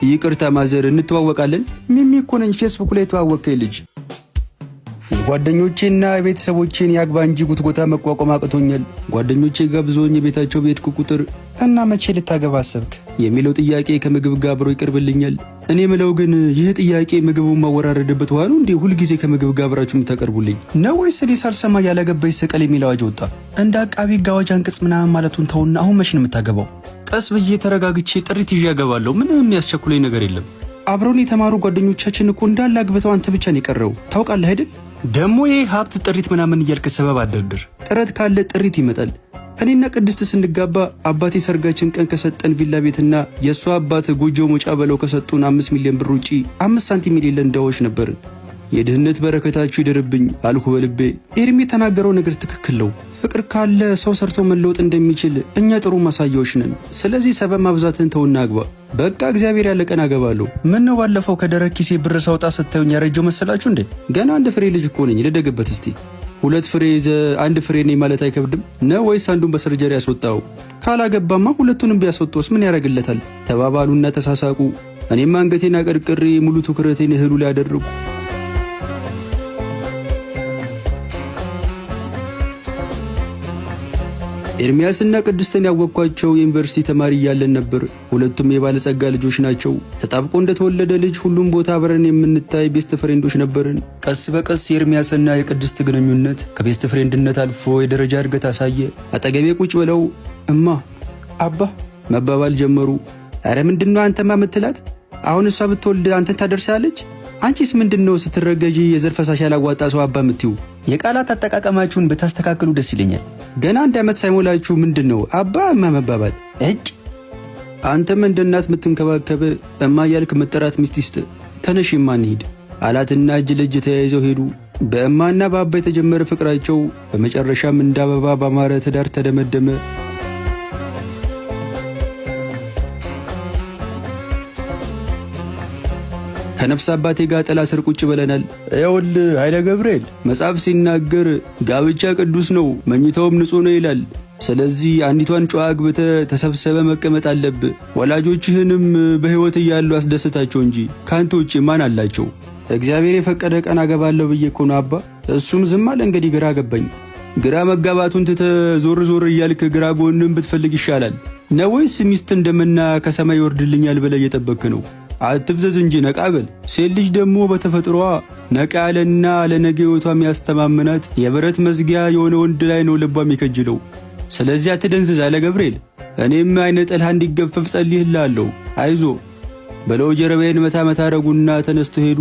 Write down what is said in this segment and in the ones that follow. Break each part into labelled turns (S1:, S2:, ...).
S1: ይቅርታ ማዘር፣ እንተዋወቃለን? ሚሚ እኮ ነኝ፣ ፌስቡክ ላይ የተዋወቅከኝ ልጅ። የጓደኞቼና የቤተሰቦቼን ያግባ እንጂ ጉትጎታ መቋቋም አቅቶኛል። ጓደኞቼ ጋብዘውኝ የቤታቸው በሄድኩ ቁጥር
S2: እና መቼ ልታገባ አሰብክ
S1: የሚለው ጥያቄ ከምግብ ጋር አብሮ ይቀርብልኛል። እኔ ምለው ግን ይህ ጥያቄ ምግቡን ማወራረድበት ውሃ ነው እንዴ? ሁልጊዜ ከምግብ ጋር አብራችሁ የምታቀርቡልኝ ነው ወይስ እኔ ሳልሰማ ያላገባ ይሰቀል የሚል አዋጅ ወጣ?
S2: እንደ አቃቢ ሕግ አዋጅ አንቀጽ ምናምን ማለቱን ተውና አሁን መቼ ነው የምታገባው?
S1: ቀስ ብዬ ተረጋግቼ ጥሪት ይዤ አገባለሁ። ምንም የሚያስቸኩለኝ ነገር የለም። አብረውን የተማሩ ጓደኞቻችን እኮ እንዳለ አግብተው አንተ ብቻ ነው የቀረው። ታውቃለህ አይደል? ደግሞ ይህ ሀብት ጥሪት ምናምን እያልክ ሰበብ አደርድር። ጥረት ካለ ጥሪት ይመጣል። እኔና ቅድስት ስንጋባ አባቴ ሰርጋችን ቀን ከሰጠን ቪላ ቤትና የእሷ አባት ጎጆ መውጫ በለው ከሰጡን 5 ሚሊዮን ብር ውጪ 5 ሳንቲም የሌለን ድሃዎች ነበርን። የድህነት በረከታችሁ ይደርብኝ አልኩ በልቤ። ኤርሚ የተናገረው ነገር ትክክል ነው። ፍቅር ካለ ሰው ሰርቶ መለወጥ እንደሚችል እኛ ጥሩ ማሳያዎች ነን። ስለዚህ ሰበብ ማብዛትን ተውና አግባ። በቃ እግዚአብሔር ያለ ቀን አገባለሁ።
S2: ምን ነው ባለፈው ከደረቅ ኪሴ ብር ሳውጣ ስታዩኝ ያረጀው መሰላችሁ እንዴ?
S1: ገና አንድ ፍሬ ልጅ እኮ ነኝ። ልደግበት እስቲ። ሁለት ፍሬ ይዘህ አንድ ፍሬ ነኝ ማለት አይከብድም ነው ወይስ አንዱን በ surgery ያስወጣው? ካላገባማ ሁለቱንም ቢያስወጣውስ ምን ያደርግለታል? ተባባሉና ተሳሳቁ። እኔም አንገቴን አቀርቅሬ ሙሉ ትኩረቴን እህሉ ላይ አደረግኩ። ኤርሚያስና ቅድስትን ያወቅኳቸው የዩኒቨርሲቲ ተማሪ እያለን ነበር። ሁለቱም የባለጸጋ ልጆች ናቸው። ተጣብቆ እንደተወለደ ልጅ ሁሉም ቦታ አብረን የምንታይ best friend ኦች ነበርን። ቀስ በቀስ የኤርሚያስና የቅድስት ግንኙነት ከ best friend ነት አልፎ የደረጃ እድገት አሳየ። አጠገቤ ቁጭ ብለው እማ፣ አባ መባባል ጀመሩ። አረ ምንድነው አንተማ ምትላት? አሁን እሷ ብትወልድ አንተን ታደርሳለች? አንቺስ ምንድነው ስትረገዢ የዘር ፈሳሽ ያላዋጣ ሰው አባ ምትዩ?
S2: የቃላት አጠቃቀማችሁን ብታስተካክሉ ደስ ይለኛል።
S1: ገና አንድ ዓመት ሳይሞላችሁ ምንድን ነው አባ እማ መባባል? እጭ አንተም እንደ እናት የምትንከባከብ እማ እያልክ መጠራት ሚስት ይስጥ። ተነሽ እማ እንሂድ አላትና እጅ ለእጅ ተያይዘው ሄዱ። በእማና በአባ የተጀመረ ፍቅራቸው በመጨረሻም እንደ አበባ ባማረ ትዳር ተደመደመ። ከነፍስ አባቴ ጋር ጥላ ስር ቁጭ ብለናል። ይኸውልህ ኃይለ ገብርኤል መጽሐፍ ሲናገር ጋብቻ ቅዱስ ነው፣ መኝታውም ንጹሕ ነው ይላል። ስለዚህ አንዲቷን ጨዋ አግብተህ ተሰብሰበ መቀመጥ አለብህ። ወላጆችህንም በሕይወት እያሉ አስደስታቸው እንጂ ከአንተ ውጭ ማን አላቸው? እግዚአብሔር የፈቀደ ቀን አገባለሁ ብዬ እኮ ነው አባ። እሱም ዝም አለ። እንግዲህ ግራ ገባኝ። ግራ መጋባቱን ትተህ ዞር ዞር እያልክ ግራ ጎንም ብትፈልግ ይሻላል ነው ወይስ ሚስት እንደመና ከሰማይ ይወርድልኛል ብለህ እየጠበክ ነው? አትፍዘዝ እንጂ ነቃ በል። ሴት ልጅ ደግሞ በተፈጥሯ ነቃ ያለና ለነገ ሕይወቷ የሚያስተማምናት የብረት መዝጊያ የሆነ ወንድ ላይ ነው ልቧ የሚከጅለው። ስለዚህ አትደንዝዝ አለ ገብርኤል። እኔም አይነ ጥላህ እንዲገፈፍ ጸልይልሃለሁ፣ አይዞ ብለው ጀርባዬን መታ መታ አረጉና ተነስተው ሄዱ።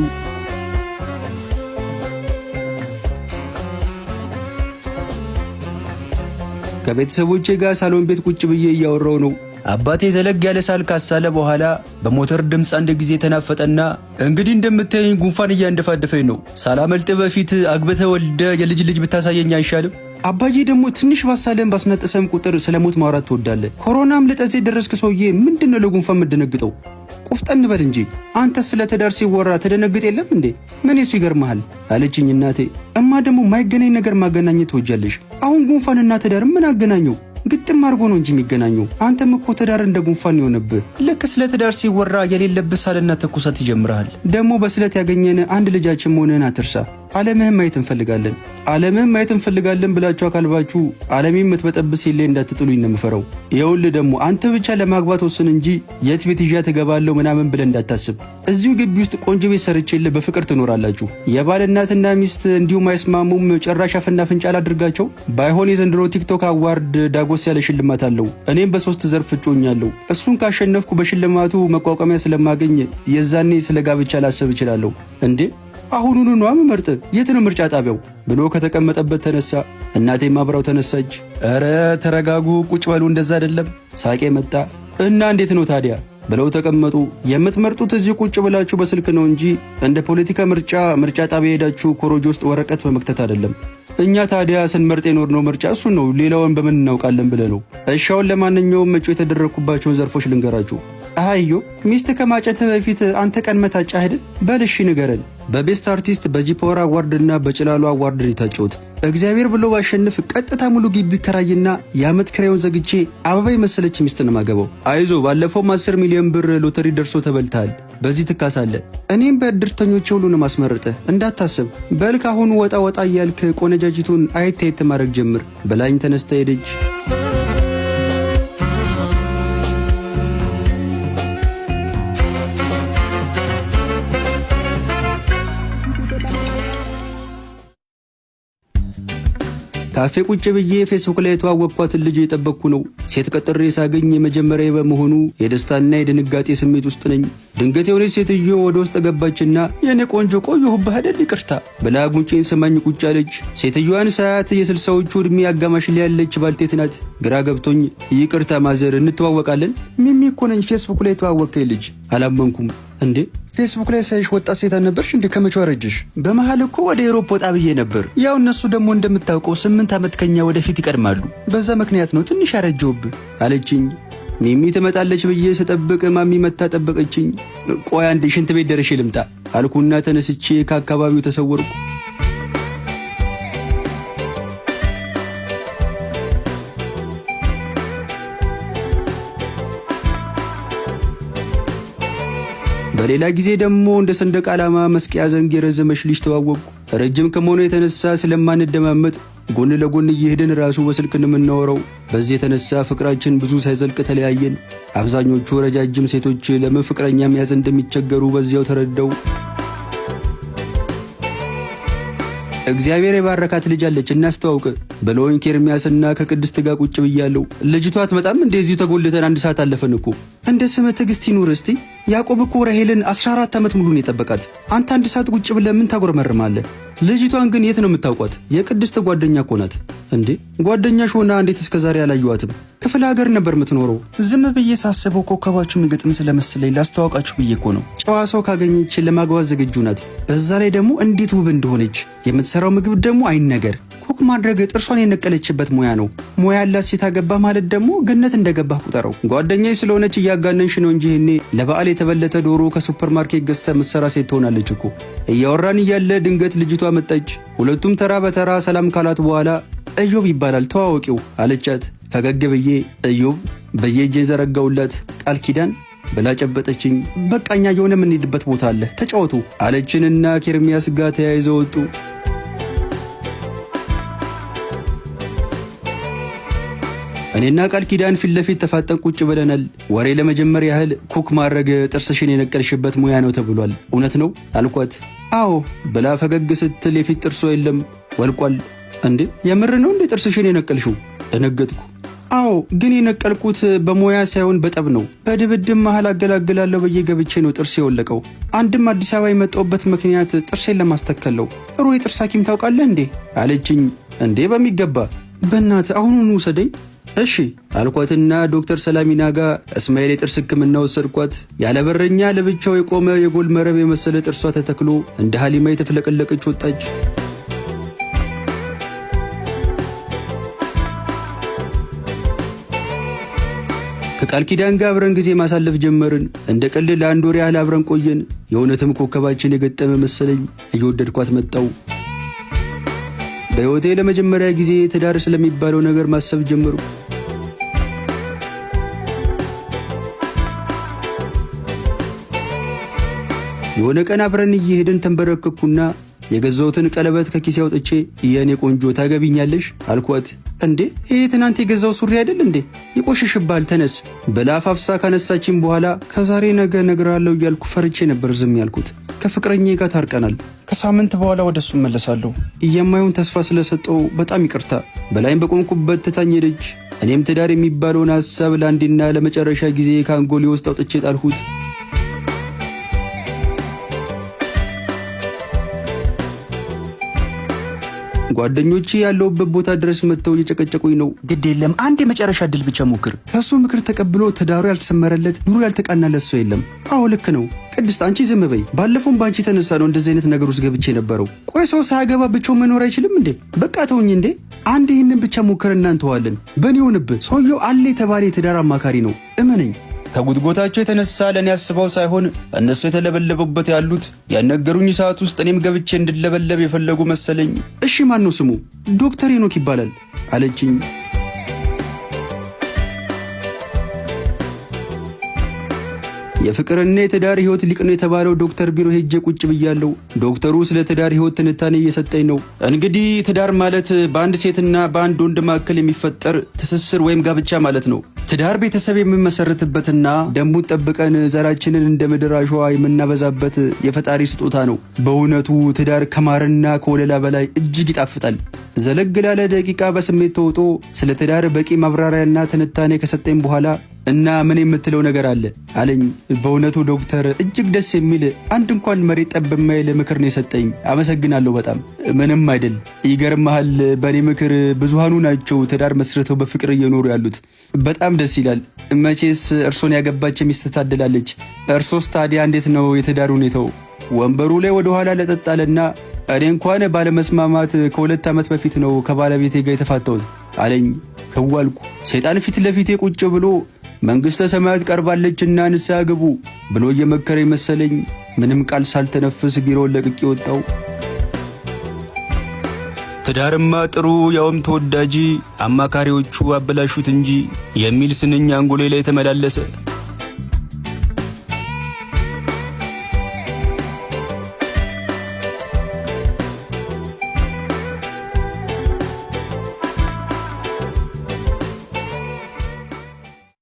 S1: ከቤተሰቦቼ ጋር ሳሎን ቤት ቁጭ ብዬ እያወራው ነው።
S2: አባቴ ዘለግ ያለ ሳል ካሳለ በኋላ በሞተር ድምፅ አንድ ጊዜ ተናፈጠና እንግዲህ እንደምታየኝ ጉንፋን እያንደፋደፈኝ ነው። ሳላመልጥ በፊት አግብተህ ወልደህ የልጅ ልጅ ብታሳየኝ አይሻልም?
S1: አባዬ ደግሞ ትንሽ ባሳለን ባስነጠሰም ቁጥር ስለ ሞት ማውራት ትወዳለህ። ኮሮናም ልጠዜ ደረስክ ሰውዬ፣ ምንድን ነው ለጉንፋን የምደነግጠው? ቆፍጠን በል እንጂ። አንተ ስለ ትዳር ሲወራ ትደነግጥ የለም እንዴ? ምን የሱ ይገርመሃል አለችኝ እናቴ። እማ ደግሞ ማይገናኝ ነገር ማገናኘት ትወጃለሽ። አሁን ጉንፋንና ትዳር ምን አገናኘው? ግጥም አድርጎ ነው እንጂ የሚገናኘው። አንተም እኮ ትዳር እንደ ጉንፋን የሆነብህ።
S2: ልክ ስለ ትዳር ሲወራ የሌለብህ ሳልና ትኩሳት ይጀምርሃል።
S1: ደግሞ በስለት ያገኘን አንድ ልጃችን መሆንህን አትርሳ። ዓለምህን ማየት እንፈልጋለን፣ ዓለምህን ማየት እንፈልጋለን ብላችሁ አካልባችሁ ዓለሜን የምትበጠብስ የለ እንዳትጥሉኝ ነው የምፈራው። ይኸውልህ ደግሞ አንተ ብቻ ለማግባት ወስን እንጂ የት ቤት ይዣት እገባለሁ ምናምን ብለህ እንዳታስብ። እዚሁ ግቢ ውስጥ ቆንጆ ቤት ሰርቼልህ በፍቅር ትኖራላችሁ። የባል እናትና ሚስት እንዲሁም አይስማሙም። ጭራሽ አፍና አፍንጫ ላድርጋቸው። ባይሆን የዘንድሮ ቲክቶክ award ዳጎስ ያለ ሽልማት አለው። እኔም በ3 ዘርፍ እጮኛለሁ። እሱን ካሸነፍኩ በሽልማቱ መቋቋሚያ ስለማገኝ የዛኔ ስለ ጋብቻ ላስብ እችላለሁ። እንዴ አሁኑኑ ነዋ የምመርጥ። የት ነው ምርጫ ጣቢያው ብሎ ከተቀመጠበት ተነሳ። እናቴም አብራው ተነሳች።
S2: ኧረ ተረጋጉ፣ ቁጭ በሉ፣ እንደዛ አይደለም።
S1: ሳቄ መጣ። እና እንዴት ነው ታዲያ ብለው ተቀመጡ። የምትመርጡት እዚህ ቁጭ ብላችሁ በስልክ ነው እንጂ እንደ ፖለቲካ ምርጫ ምርጫ ጣቢያ ሄዳችሁ ኮሮጆ ውስጥ ወረቀት በመክተት አይደለም። እኛ ታዲያ ስንመርጥ የኖርነው ምርጫ እሱን ነው፣ ሌላውን በምን እናውቃለን ብለህ ነው። እሻውን ለማንኛውም እጩ የተደረግኩባቸውን ዘርፎች ልንገራችሁ። አህዮ ሚስት ከማጨት በፊት አንተ ቀድመህ ታጫህ አይደል? በል እሺ ንገረን በ best artist በ G Power Award እና በጭላሎ Award ነው የታጨሁት። እግዚአብሔር ብሎ ባሸንፍ ቀጥታ ሙሉ ግቢ ከራይና የዓመት ክራዩን ዘግቼ አበባ የመሰለች ሚስት ነው የማገባው። አይዞ ባለፈውም 10 ሚሊዮን ብር ሎተሪ ደርሶ ተበልተሃል። በዚህ ትካሳለህ። እኔም በእድርተኞቼ ሁሉንም አስመርጠህ እንዳታስብ። በል ካሁኑ ወጣ ወጣ እያልክ ቆነጃጅቱን አየት አየት ማድረግ ጀምር ብላኝ ተነስታ ሄደች። ካፌ ቁጭ ብዬ ፌስቡክ ላይ የተዋወቅኳትን ልጅ እየጠበቅኩ ነው። ሴት ቀጥሬ ሳገኝ የመጀመሪያ በመሆኑ የደስታና የድንጋጤ ስሜት ውስጥ ነኝ። ድንገት የሆነች ሴትዮ ወደ ውስጥ ገባችና የኔ ቆንጆ ቆየሁብህ አይደል ይቅርታ ብላ ጉንጬን ስማኝ ቁጭ አለች። ሴትዮዋን ሳያት የስልሳዎቹ ዕድሜ አጋማሽ ላይ ያለች ባልቴት ናት። ግራ ገብቶኝ ይቅርታ mother እንተዋወቃለን? ሚሚ እኮ ነኝ ፌስቡክ ላይ የተዋወቅከኝ ልጅ። አላመንኩም። እንዴ ፌስቡክ ላይ ሳይሽ ወጣት ሴት አልነበርሽ እንዴ? ከመቼው አረጀሽ? በመሃል እኮ ወደ Europe ወጣ ብዬ ነበር። ያው እነሱ ደግሞ እንደምታውቀው 8 ዓመት ከኛ ወደፊት ይቀድማሉ። በዛ ምክንያት ነው ትንሽ ያረጀውብህ አለችኝ። ሚሚ ትመጣለች ብዬ ስጠብቅ ማሚ መታ ጠበቀችኝ። ቆይ አንድ ሽንት ቤት ደርሼ ልምጣ አልኩና ተነስቼ ከአካባቢው ተሰወርኩ። በሌላ ጊዜ ደግሞ እንደ ሰንደቅ ዓላማ መስቂያ ዘንግ የረዘመች ልጅ ተዋወቅኩ። ረጅም ከመሆኑ የተነሳ ስለማንደማመጥ ጎን ለጎን እየሄድን ራሱ በስልክ የምናወራው። በዚህ የተነሳ ፍቅራችን ብዙ ሳይዘልቅ ተለያየን። አብዛኞቹ ረጃጅም ሴቶች ለምን ፍቅረኛ መያዝ እንደሚቸገሩ በዚያው ተረዳው። እግዚአብሔር የባረካት ልጅ አለች እናስተዋውቅ ብለውኝ ከኤርሚያስና ከቅድስት ጋር ቁጭ ብያለሁ። ልጅቷ አትመጣም እንደዚሁ ተጎልተን አንድ ሰዓት አለፈን እኮ። እንደ ስምህ ትዕግስት ይኑር እስቲ። ያዕቆብ እኮ ራሔልን 14 ዓመት ሙሉ ነው የጠበቃት። አንተ አንድ ሰዓት ቁጭ ብለህ ምን ታጎረመርማለህ? ልጅቷን ግን የት ነው የምታውቋት? የቅድስት ጓደኛ እኮ ናት። እንዴ ጓደኛሽ ሆና እንዴት እስከ ዛሬ አላየኋትም? ክፍለ ሀገር ነበር የምትኖረው። ዝም ብዬ ሳስበው ኮከባችሁ የሚገጥም ስለመሰለኝ ላስተዋውቃችሁ ብዬ እኮ ነው። ጨዋ ሰው ካገኘች ለማግባት ዝግጁ ናት። በዛ ላይ ደግሞ እንዴት ውብ እንደሆነች፣ የምትሰራው ምግብ ደግሞ አይነገር። Cook ማድረግ ጥርሷን የነቀለችበት ሙያ ነው። ሙያ ያላት ሴት አገባ ማለት ደግሞ ገነት እንደገባህ ቁጠረው። ጓደኛዬ ስለሆነች እያጋነንሽ ነው እንጂ ይሄኔ ለበዓል የተበለተ ዶሮ ከሱፐር ማርኬት ገዝተህ ምትሰራ ሴት ትሆናለች እኮ። እያወራን እያለ ድንገት ልጅቷ መጣች። ሁለቱም ተራ በተራ ሰላም ካላት በኋላ እዮብ ይባላል ተዋወቂው አለቻት። ፈገግ ብዬ እዮብ ብዬ እጄን ዘረጋውላት። ቃል ኪዳን ብላ ጨበጠችኝ። በቃ እኛ የሆነ የምንሄድበት ቦታ አለ ተጫወቱ አለችንና ከኤርሚያስ ጋር ተያይዘው ወጡ። እኔና ቃል ኪዳን ፊት ለፊት ተፋጠን ቁጭ ብለናል። ወሬ ለመጀመር ያህል cook ማድረግ ጥርስሽን የነቀልሽበት ሙያ ነው ተብሏል፣ እውነት ነው አልኳት። አዎ ብላ ፈገግ ስትል የፊት ጥርሷ የለም ወልቋል። እንዴ የምር ነው እንዴ ጥርስሽን የነቀልሽው? ደነገጥኩ። አዎ ግን የነቀልኩት በሙያ ሳይሆን በጠብ ነው። በድብድብ መሃል አገላግላለሁ ብዬ ገብቼ ነው ጥርሴ የወለቀው። አንድም አዲስ አበባ የመጣሁበት ምክንያት ጥርሴን ለማስተከል ነው። ጥሩ የጥርስ ሐኪም ታውቃለህ እንዴ አለችኝ። እንዴ በሚገባ በእናትህ አሁኑኑ ውሰደኝ። እሺ አልኳትና ዶክተር ሰላሚና ጋር እስማኤል የጥርስ ሕክምና ወሰድኳት። ያለ በረኛ ለብቻው የቆመ የጎል መረብ የመሰለ ጥርሷ ተተክሎ እንደ ሀሊማ የተፍለቀለቀች ወጣች። ከቃል ኪዳን ጋር አብረን ጊዜ ማሳለፍ ጀመርን። እንደ ቀልድ ለአንድ ወር ያህል አብረን ቆየን። የእውነትም ኮከባችን የገጠመ መሰለኝ። እየወደድኳት መጣው። በሕይወቴ ለመጀመሪያ ጊዜ ትዳር ስለሚባለው ነገር ማሰብ ጀመርኩ። የሆነ ቀን አብረን እየሄድን ተንበረከኩና የገዛሁትን ቀለበት ከኪሴ አውጥቼ የኔ ቆንጆ ታገቢኛለሽ አልኳት። እንዴ ይሄ ትናንት የገዛው ሱሪ አይደል እንዴ? ይቆሽሽብሃል፣ ተነስ ብላ አፋፍሳ ካነሳችኝ በኋላ ከዛሬ ነገ እነግርሃለሁ እያልኩ ፈርቼ ነበር ዝም ያልኩት። ከፍቅረኛዬ ጋር ታርቀናል። ከሳምንት በኋላ ወደ እሱ እመለሳለሁ። የማይሆን ተስፋ ስለሰጠው በጣም ይቅርታ ብላኝ በቆምኩበት ትታኝ ሄደች። እኔም ትዳር የሚባለውን ሐሳብ ለአንዴና ለመጨረሻ ጊዜ ከአንጎሌ ውስጥ አውጥቼ ጣልሁት። ጓደኞቼ ያለሁበት ቦታ ድረስ መጥተው እየጨቀጨቁኝ ነው። ግድ የለም አንድ የመጨረሻ እድል ብቻ ሞክር። ከሱ ምክር ተቀብሎ ትዳሩ ያልተሰመረለት ኑሮ ያልተቃናለት ሰው የለም። አዎ ልክ ነው። ቅድስት አንቺ ዝም በይ። ባለፈውም በአንቺ የተነሳ ነው እንደዚህ አይነት ነገር ውስጥ ገብቼ የነበረው። ቆይ ሰው ሳያገባ ብቻው መኖር አይችልም እንዴ? በቃ ተውኝ እንዴ። አንድ ይህንን ብቻ ሞክር እናንተዋለን። በእኔ ሆንብህ። ሰውየው አለ የተባለ የትዳር አማካሪ ነው፣ እመነኝ። ከጉትጎታቸው የተነሳ ለእኔ አስበው ሳይሆን እነሱ የተለበለቡበት ያሉት ያነገሩኝ ሰዓት ውስጥ እኔም ገብቼ እንድለበለብ የፈለጉ መሰለኝ። እሺ ማን ነው ስሙ? ዶክተር ሄኖክ ይባላል አለችኝ። የፍቅርና የትዳር ህይወት ሊቅ ነው የተባለው ዶክተር ቢሮ ሄጄ ቁጭ ብያለሁ። ዶክተሩ ስለ ትዳር ህይወት ትንታኔ እየሰጠኝ ነው። እንግዲህ ትዳር ማለት በአንድ ሴትና በአንድ ወንድ መካከል የሚፈጠር ትስስር ወይም ጋብቻ ማለት ነው። ትዳር ቤተሰብ የምንመሰርትበትና ደንቡን ጠብቀን ዘራችንን እንደ ምድር አሸዋ የምናበዛበት የፈጣሪ ስጦታ ነው። በእውነቱ ትዳር ከማርና ከወለላ በላይ እጅግ ይጣፍጣል። ዘለግ ላለ ደቂቃ በስሜት ተውጦ ስለ ትዳር በቂ ማብራሪያና ትንታኔ ከሰጠኝ በኋላ እና ምን የምትለው ነገር አለ አለኝ። በእውነቱ ዶክተር እጅግ ደስ የሚል አንድ እንኳን መሬት ጠብ የማይል ምክር ነው የሰጠኝ። አመሰግናለሁ በጣም። ምንም አይደል። ይገርምሃል፣ በእኔ ምክር ብዙሃኑ ናቸው ትዳር መስርተው በፍቅር እየኖሩ ያሉት። በጣም ደስ ይላል። መቼስ እርሶን ያገባች ሚስት ታድላለች። እርሶስ ታዲያ እንዴት ነው የትዳር ሁኔታው? ወንበሩ ላይ ወደኋላ ለጠጣለና እኔ እንኳን ባለመስማማት ከ2 ዓመት በፊት ነው ከባለቤቴ ጋር የተፋታሁት አለኝ። ከዋልኩ። ሰይጣን ፊት ለፊቴ ቁጭ ብሎ መንግሥተ ሰማያት ቀርባለችና ንስሐ ግቡ ብሎ እየመከረኝ መሰለኝ። ምንም ቃል ሳልተነፍስ ቢሮውን ለቅቄ ወጣሁ። ትዳርማ ጥሩ ያውም ተወዳጅ፣ አማካሪዎቹ አበላሹት እንጂ የሚል ስንኝ አንጎሌ ላይ ተመላለሰ።